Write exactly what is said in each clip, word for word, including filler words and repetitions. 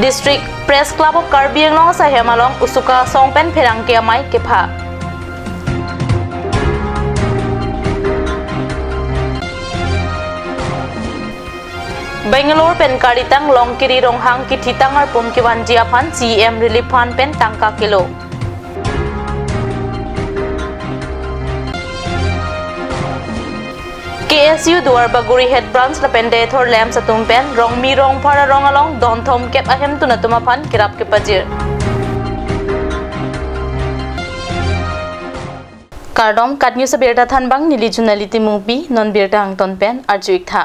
District Press Club of Karbi Anglong asaihem along usuka asong pen pherangke amei kepha. Bangalore pen kalitang Longkiri Ronghang kithitang arpum kevanji aphan C E M Relief Fund pen tangka kelo. K S U Duarbagori Head Branch lapen Deithor LAMPS atum pen Rongmi Rongphar arong along don thomkep ahemtun atum aphan kerap kepajir. Kardom, KAT News abirta thanbang neli Junali Timungpi, non birta angton pen arju-ik tha.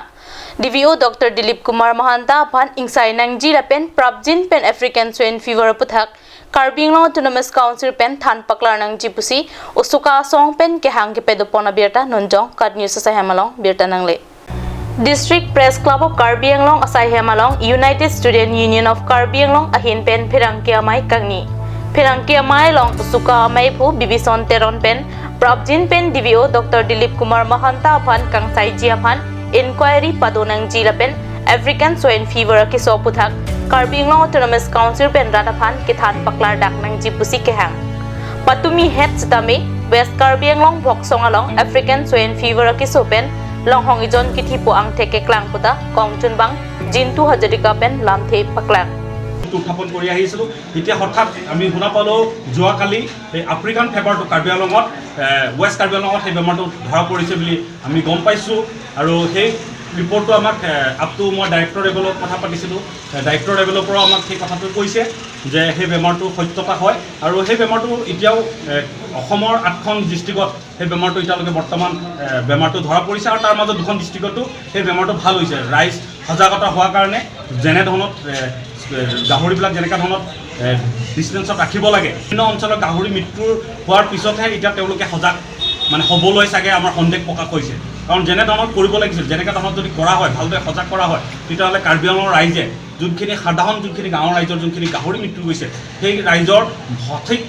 D V O Doctor Dilip Kumar Mahanta aphan ingsai nangji lapen prapjin pen African Swine Fever aputhak Karbi Anglong Autonomous Council pen than paklar nangji pusi usuka asong pen kehang kepadopon abirta nonjong KAT News asaihem along birta nangle. District Press Club of Karbi Anglong asaihem along United Student Union of Karbi Anglong ahin pen pherangke amei kangni. Pherangke amei along usuka ameiphu Bibison Teron pen prapjin pen D V O Doctor Dilip Kumar Mahanta aphan kangsaiji aphan inquiry pado nangji lapen African Swine Fever akeso aputhak Karbi Anglong Autonomous Council pen rat aphan kethan paklar dak nangji pusi kehang. Patumi het sitame West Karbi Anglong Voksong along African Swine Fever akeso pen longhong ejon kithipo angthek keklang puta kongchunbang Jintu Hazarika pen lamthe paklang. উত্থাপন কৰি আহিছিলোঁ। এতিয়া হঠাৎ আমি শুনা পালোঁ যোৱাকালি এই আফ্ৰিকান ফেভাৰটো কাৰ্বি আংলঙত, এ, ৱেষ্ট কাৰ্বি আংলঙত সেই বেমাৰটো ধৰা পৰিছে বুলি আমি গম পাইছোঁ। আৰু সেই ৰিপৰ্টটো আমাক, এ, আপটো মই ডাইৰেক্টৰ লেভেলত কথা পাতিছিলোঁ। এ, ডাইৰেক্টৰ লেভেলৰ পৰাও আমাক সেই কথাটো কৈছে যে সেই বেমাৰটো সত্যতা হয় আৰু সেই বেমাৰটো এতিয়াও, এ, অসমৰ আঠখন ডিষ্ট্ৰিক্টত সেই বেমাৰটো এতিয়ালৈকে বৰ্তমান, এ, বেমাৰটো ধৰা পৰিছে আৰু তাৰ মাজত দুখন ডিষ্ট্ৰিক্টতো সেই বেমাৰটো ভাল হৈছে। ৰাইজ সজাগতা হোৱাৰ কাৰণে যেনে ধৰণত, এ, গাহৰিবিলাক যেনেকুৱা ধৰণত, এ, ডিষ্টেঞ্চত ৰাখিব লাগে, বিভিন্ন অঞ্চলৰ গাহৰি মৃত্যুৰ হোৱাৰ পিছতহে এতিয়া তেওঁলোকে সজাগ মানে হ'বলৈ চাগে আমাৰ সন্দেহ প্ৰকাশ হৈছে। কাৰণ যেনে ধৰণত কৰিব লাগিছিল, যেনেকুৱা ধৰণত যদি কৰা হয়, ভালদৰে সজাগ কৰা হয়, তেতিয়াহ'লে কাৰ্বি আংলঙৰ ৰাইজে যোনখিনি সাধাৰণ, যোনখিনি গাঁৱৰ ৰাইজৰ যোনখিনি গাহৰি মৃত্যু হৈছে, সেই ৰাইজৰ সঠিক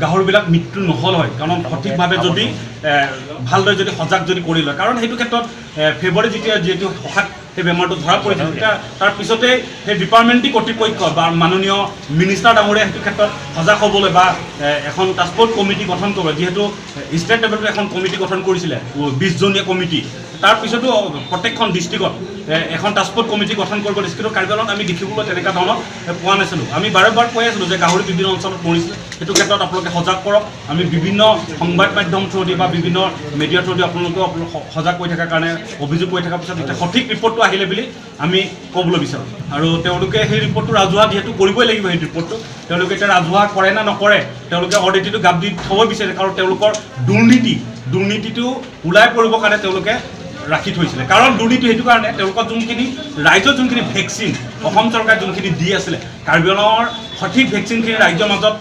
গাহৰিবিলাক মৃত্যু নহ'ল হয়। কাৰণ সঠিকভাৱে যদি, এ, ভালদৰে যদি সজাগ যদি কৰি লয়, কাৰণ সেইটো ক্ষেত্ৰত, এ, ফেব্ৰুৱাৰী যেতিয়া যিহেতু সভাত সেই বেমাৰটো ধৰা পৰিছিল, তেতিয়া তাৰ পিছতে সেই ডিপাৰ্টমেণ্টেৰী কৰ্তৃপক্ষ বা মাননীয় মিনিষ্টাৰ ডাঙৰীয়া সেইটো ক্ষেত্ৰত সজাগ হ'বলৈ বা, এ, এখন টাস্ক ফ'ৰ্চ কমিটি গঠন কৰিব, যিহেতু ষ্টেট লেভেলত এখন কমিটি গঠন কৰিছিলে, উ, বিশ জনীয়া কমিটি, তাৰ পিছতো প্ৰত্যেকখন ডিষ্ট্ৰিক্টত, এ, এখন টাস্ক ফ'ৰ্চ কমিটি গঠন কৰিব দিছে। কিন্তু কাৰ্বি আংলঙত আমি দেখিবলৈ তেনেকুৱা ধৰণৰ, এ, পোৱা নাছিলোঁ। আমি বাৰে বাৰে কৈ আছিলোঁ যে গাহৰি বিভিন্ন অঞ্চলত মৰিছে, সেইটো ক্ষেত্ৰত আপোনালোকে সজাগ কৰক। আমি বিভিন্ন সংবাদ মাধ্যম থ্ৰুদি বা বিভিন্ন মিডিয়া থ্ৰুদি আপোনালোকেও আপোনালোক স-, সজাগ কৰি থকাৰ কাৰণে অভিযোগ কৰি থকাৰ পিছত এতিয়া সঠিক ৰিপৰ্টটো আহিলে বুলি আমি ক'বলৈ বিচাৰোঁ। আৰু তেওঁলোকে সেই ৰিপৰ্টটো ৰাজহুৱা যিহেতু কৰিবই লাগিব, সেই ৰিপৰ্টটো তেওঁলোকে এতিয়া ৰাজহুৱা কৰে নে নকৰে, তেওঁলোকে অডিটটো গাপ দি থ'ব বিচাৰে, কাৰণ তেওঁলোকৰ দুৰ্নীতি, দুৰ্নীতিটো ওলাই পৰিবৰ কাৰণে তেওঁলোকে ৰাখি থৈছিলে। কাৰণ দুৰ্নীতি সেইটো কাৰণে তেওঁলোকৰ যোনখিনি ৰাইজৰ যোনখিনি ভেকচিন অসম চৰকাৰে যোনখিনি দি আছিলে, কাৰ্বি আংলঙৰ সঠিক ভেকচিনখিনি ৰাইজৰ মাজত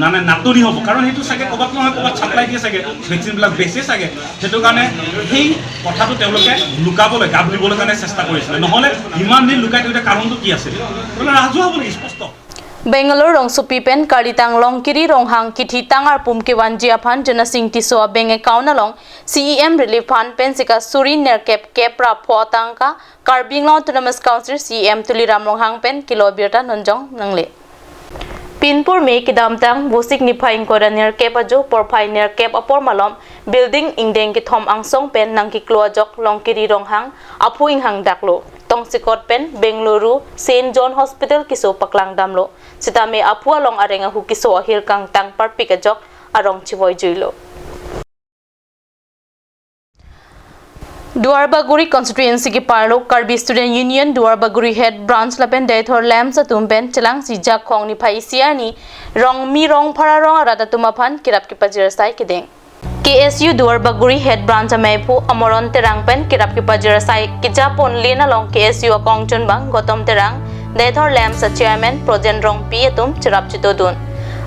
মানে নাটনি হ'ব, কাৰণ সেইটো চাগে ক'ৰবাত নহয় ক'ৰবাত ছাপ্লাই দিয়ে চাগে, ভেকচিনবিলাক বেচে চাগে। সেইটো কাৰণে সেই কথাটো তেওঁলোকে লুকাবলৈ, গাপ দিবলৈ কাৰণে চেষ্টা কৰিছিলে। নহ'লে ইমান দিন লুকাই থাকোঁতে কাৰণটো কি আছিলে? বোলে ৰাজহুৱা হ'ব লাগে স্পষ্ট। Bangalore rongsopi pen kalitang Longkiri Ronghang kithitang arpum kevanji aphan Jonasing Tisso a-bank account along C E M Relief Fund pen sika suri nerkep kep ra pho atangka Karbi Anglong Autonomous Council C E M Tuliram Ronghang pen kelo abirta nonjong nangle. Pinpur me kedamtang Vosik niphai ingkoi ra nerkep ajo porphai nerkep apor malom building ingdeng kethom angsong pen nangkiklo ajok Longkiri Ronghang aphu inghang daklo. Tongsekot pen Bengaluru Saint John Hospital keso paklang damlo. Sitame aphu along areng ahu keso ahir kangtang parpik ajok arong chevoi juilo. Duarbagori constituency keparlo Karbi Student Union Duarbagori Head Branch lapen Deithor LAMPS atum pen chelangsi Jakhong niphai isi arni Rongmi Rongphar arong arat atum aphan kerap kepajir asai kedeng. K S U Duarbagori Head Branch ameiphu Amoron Terang pen kerap kepajir asai kejapon len along K S U akongchunbang Gautam Terang, Deithor LAMPS a-chairman Projen Rongpi atum cherap chetodun.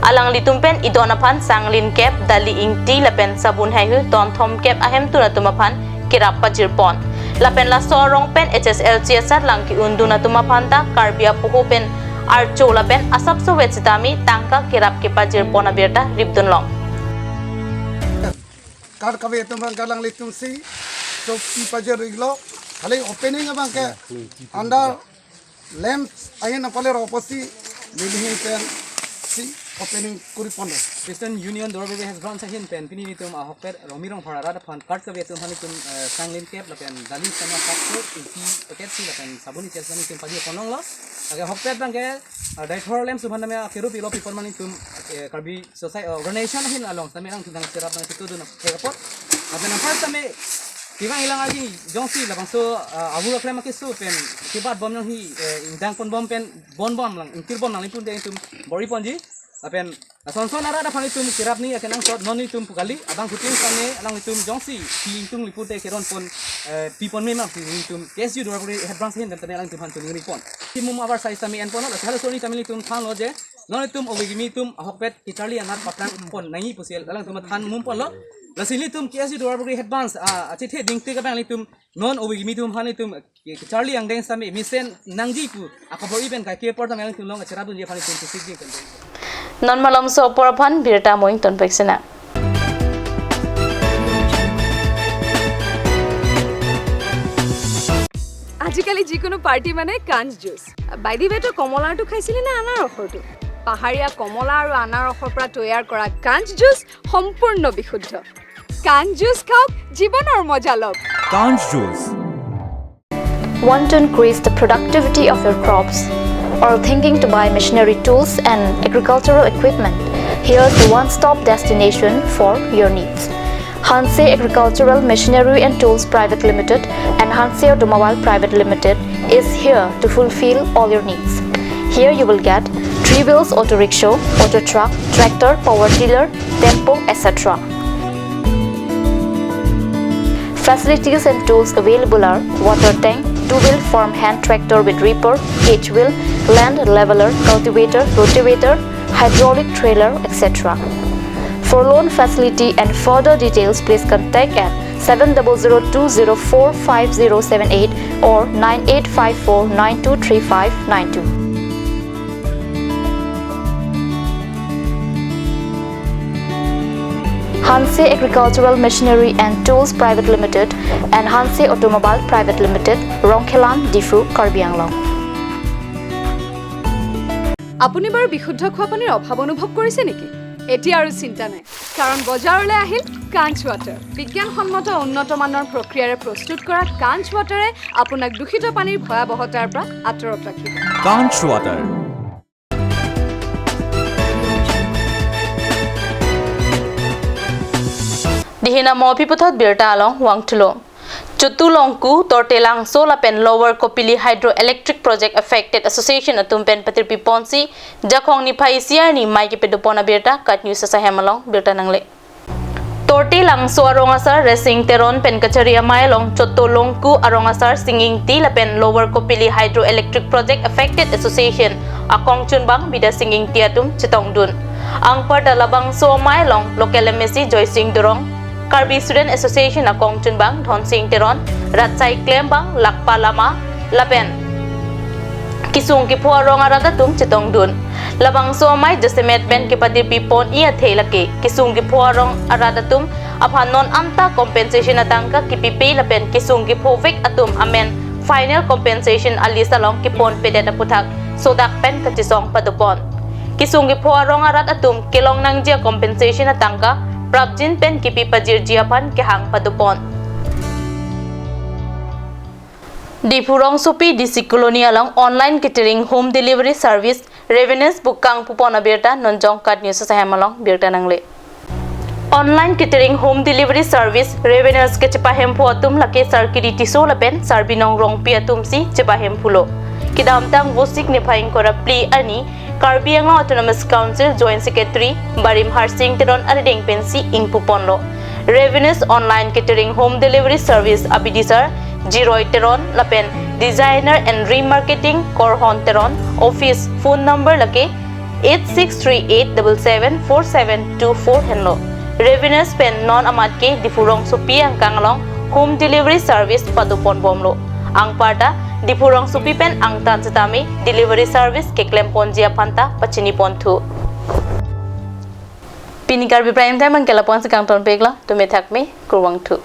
Alanglitum pen idon aphan sanglin kep, dali ingti lapen sabun haihui don thomkep ahemtun atum aphan kerap pajirpon. Lapen laso arong pen H S L C asatlang ke-undun atum aphan ta Karbi apoho pen archo lapen asapso vet sitame tangka kerap kepajirpon abirta ripdunlong. Kar kave atum abang ke alanglitumsi chopi pajir-iklo, khali opening abang ke under LAMPS ahin apale ro apotsi Neli ahin pen si opening kori pon lo. Christian Union Duarbagori Head Branch ahin pen pini nelitum ahokpet Romi Rongphar arat aphan card kave atum aphan nelitum, eh, sang lim kep lapen dali sama satu isi paket si lapen sabun itel nelitum padi pon longlo. Lake ahokpet abang ke, eh, Daithor Lamsophan tame akiru pilo pi apot ma nelitum, eh, Karbi Society, eh, Organization ahin along tame nangtum nangcherap nangchitudun apot. Lapen nang first tame kevang ilang agi jongsi labangso, eh, avur aklem akeso pen kebat bom nang hi, eh, ingdang pon bom pen bon bom lang, ingkir bom lang nelitum te nelitum bor-i ponji. Lapen ason son arat aphan nelitum cherap ni akenangsot non nelitum pu kali, abang kuting kane alanglitum jongsi pi ingtung nelitum te keron pon, eh, pi pon me ma pu nelitum K S U Duarbagori Head Branch ahin pen tame alanglitum aphan choningri pon. Kemum abar sai tame en pon lo, lasi halaso arni tame nelitum thanlo je non nelitum ove kimi atum ahokpet kacharli anat paplang pon nangji pusi alangtum than mum pon lo. Lasi nelitum K S U Duarbagori Head Branch, ah, achethe dingtik abang nelitum non ove kimi atum aphan nelitum ke, kacharli angdeng tame mesen nangji pu akabor-i pen kaike apor tame nelitum along acherap dunji aphan nelitum chesik ding pen. Non malomso apor aphan birta moing ton pek sena. আজিকালি যিকোনো পাৰ্টি মানে কাঞ্চ juice. By the ৱে, তই কমলাৰটো খাইছিলি নে আনাৰসৰটো? পাহাৰীয়া কমলা আৰু আনাৰসৰ পৰা তৈয়াৰ কৰা কাঞ্চ জুচ সম্পূৰ্ণ বিশুদ্ধ। কাঞ্চ জুচ খাওক, জীৱনৰ মজা লওক। Kanch Juice. Want to increase the productivity of your crops? Or thinking to buy machinery tools and agricultural equipment? Here's the one-stop destination for your needs. Hanse Agricultural Machinery and Tools Private Limited and Hanse Automobile Private Limited is here to fulfill all your needs. Here you will get three wheels auto rickshaw, auto truck, tractor, power tiller, tempo, et cetera. Facilities and tools available are water tank, two-wheel farm hand tractor with reaper, cage wheel, land leveler, cultivator, rotavator, hydraulic trailer, et cetera. For loan facility and further details, please contact at seven double zero two zero four five zero seven eight or nine eight five four nine two three five nine two. Hanse Agricultural Machinery and Tools Private Limited and Hanse Automobile Private Limited, Rongkhelan, Diphu, Karbi Anglong. আপুনি বাৰু বিশুদ্ধ খোৱা পানীৰ অভাৱ অনুভৱ কৰিছে নেকি? এতিয়া আৰু চিন্তা নাই, কাৰণ বজাৰলৈ আহিল কাঞ্চ ৱাটাৰ। বিজ্ঞানসন্মত উন্নত মানৰ প্ৰক্ৰিয়াৰে প্ৰস্তুত কৰা কাঞ্চ ৱাটাৰে আপোনাক দূষিত পানীৰ ভয়াৱহতাৰ পৰা আঁতৰত ৰাখিব। Kanch Water. Dihina mo pi puthot birta along vangthulo. Chotu Longku, Torte Langso lapen Lower Kopili Hydroelectric Project Affected Association atum pen patirpi ponsi Jakhong niphai isi arni mei kepado pon abirta KAT News asahem along birta nangle. Torte Langso arong asar Resing Teron pen kachari amei along Chotu Longku arong asar Singing Ingti lapen Lower Kopili Hydroelectric Project Affected Association akongchunbang Bidya Singing Ingti atum chetongdun. Anparta labangso amei along local M A C Joysing Teron, Karbi Student Association akongchunbang Dhonsing Teron, rat sai klembang Lakpa Lama lapen kesung kepho arong arat atum chetongdun. Labangso amei jasemet pen kepatirpi pon-i athe lake kesung kepho arong arat atum aphan non anta compensation atangka kipipe lapen kesung kephovek atum amen final compensation a-list along keponpedet aputhak sodak pen kachesong padopon. Kesung kepho arong arat atum kelong nangji a-compensation atangka prapjin pen kipi pajirji aphan kehang padopon. Diphu rongsopi D C Colony along online catering home delivery service Revenues bukang pupon abirta nonjong KAT News asahem along birta nangle. Online catering home delivery service Revenues kachepahemphu atum lake Sar Kiri Tisso lapen Sar Binong Rongpi atumsi chepahemphulo. Kedamtang Vosik niphai ingkoi ra phli arni Karbi Anglong Autonomous Council Joint Secretary Barim Harsing Teron arideng pensi ingpuponlo. Revenues online catering home delivery service abidisar Jiroi Teron lapen Designer and Remarketing Korhon Teron, office phone number lake eight six three eight double seven four seven two four henlo. Revenues pen non amat ke Diphu rongsopi angkang along home delivery service padoponbomlo. Anparta Diphu rongsopi pen angtan setame delivery service keklemponji aphanta pachiniponthu. Pini Karbi Prime Time angke lapu-ansi kangtonpiklo, tumi thakmi, kurvangthu.